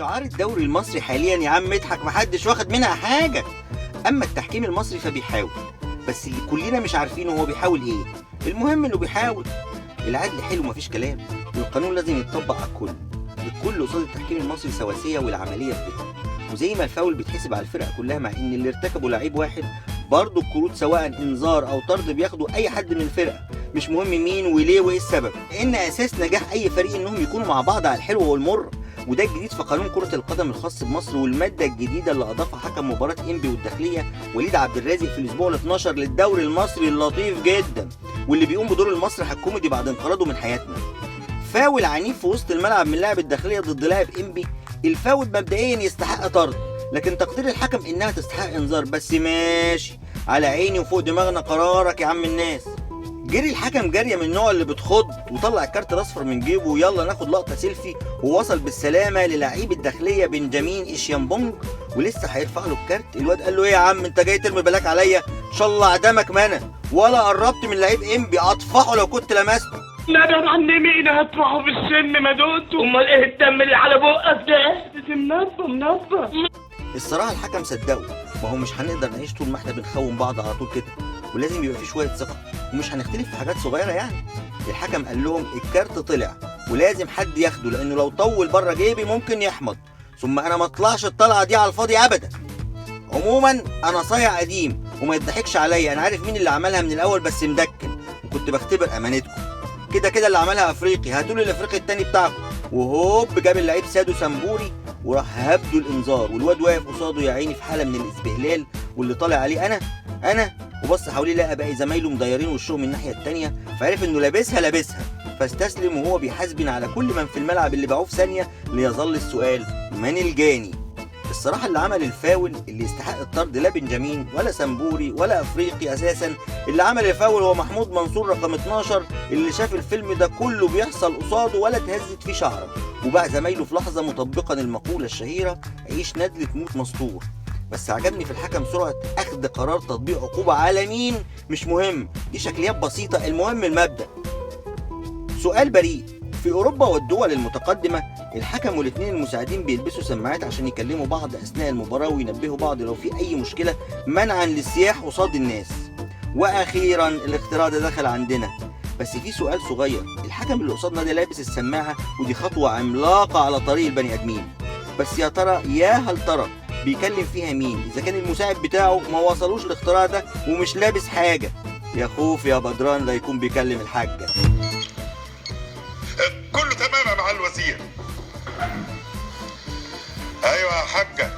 شعار الدوري المصري حاليا يا عم اضحك، محدش واخد منها حاجة. اما التحكيم المصري فبيحاول، بس اللي كلنا مش عارفينه هو بيحاول ايه. المهم انه بيحاول. العدل حلو مفيش كلام، والقانون لازم يتطبق على الكل. الكل قصاد التحكيم المصري سواسية، والعملية في بيتها. وزي ما الفاول بيتحسب على الفرقة كلها مع ان اللي ارتكبه لعيب واحد، برضه الكروت سواء انذار او طرد بياخدوا اي حد من الفرقة، مش مهم مين وليه وايه السبب. لان اساس نجاح اي فريق انهم يكونوا مع بعض على الحلو والمر. وده الجديد في قانون كرة القدم الخاص بمصر، والمادة الجديدة اللي أضافها حكم مباراة إنبي والداخلية وليد عبد الرازق في الأسبوع ال 12 للدوري المصري اللطيف جدا، واللي بيقوم بدور المسرح الكوميدي بعد انقراضه من حياتنا. فاول عنيف في وسط الملعب من لاعب الداخلية ضد لاعب إنبي. الفاول مبدئيا يستحق طرد، لكن تقدير الحكم إنها تستحق إنذار، بس ماشي على عيني وفوق دماغنا قرارك يا عم الناس. جري الحكم جارية من النوع اللي بتخض، وطلع الكارت الاصفر من جيبه، ويلا ناخد لقطة سيلفي، ووصل بالسلامة للعيب الداخلية بنجامين اشيامبونج، ولسه هيرفع له الكارت. الواد قال له ايه يا عم انت جاي ترمي بلاك عليا؟ ان شاء الله عدمك ما انا ولا قربت من لعيب انبي، اطفحه لو كنت لمسته. لا ده عني هطفحه في السن ما دقته. امال ايه الدم اللي على بقك ده؟ دي منبه منبه. الصراحة الحكم صدقه، ما هو مش هنقدر نعيش طول ما احنا بنخون بعض على طول كده، ولازم يبقى في شوية ثقة، ومش هنختلف في حاجات صغيرة يعني. الحكم قال لهم الكارت طلع ولازم حد ياخده، لانه لو طول بره جيبي ممكن يحمض، ثم انا ما اطلعش الطلعة دي على الفاضي ابدا. عموما انا صايع قديم وما يضحكش عليا، انا عارف مين اللي عملها من الاول بس مدكن، وكنت بختبر امانتكم. كده كده اللي عملها افريقي، هاتوا لي الافريقي التاني بتاعكم. وهوب جاب اللعيب سادو سامبوري وراح هبده الانذار، والواد واقف قصاده يا عيني في حاله من الاسبهلال، واللي طالع عليه انا وبص حواليه لقى باقي زمايله مديرين وشهم من الناحية التانية، فعرف انه لابسها، فاستسلم وهو بيحاسبن على كل من في الملعب اللي باعوه في ثانية. ليظل السؤال من الجاني؟ الصراحة اللي عمل الفاول اللي يستحق الطرد لا بنجامين ولا سامبوري ولا افريقي اساسا، اللي عمل الفاول هو محمود منصور رقم 12، اللي شاف الفيلم ده كله بيحصل قصاده ولا اتهزت فيه شعره، وباع زمايله في لحظة مطبقا المقولة الشهيرة عيش ندل تموت مسطور. بس عجبني في الحكم سرعة اخذ قرار تطبيق عقوبه على مين مش مهم، دي شكليات بسيطة، المهم المبدا. سؤال بريء، في اوروبا والدول المتقدمة الحكم والاثنين المساعدين بيلبسوا سماعات عشان يكلموا بعض اثناء المباراة وينبهوا بعض لو في اي مشكلة، منعا للسياح قصاد الناس. واخيرا الاختراع ده دخل عندنا. بس في سؤال صغير، الحكم اللي قصادنا ده لابس السماعة، ودي خطوة عملاقة على طريق البني ادمين، بس يا ترى يا هل ترى بيكلم فيها مين اذا كان المساعد بتاعه ما وصلوش الاختراع ده ومش لابس حاجة؟ يا خوف يا بدران لا يكون بيكلم الحاجة. كله تمام يا معالي الوزير. ايوه يا حاجة،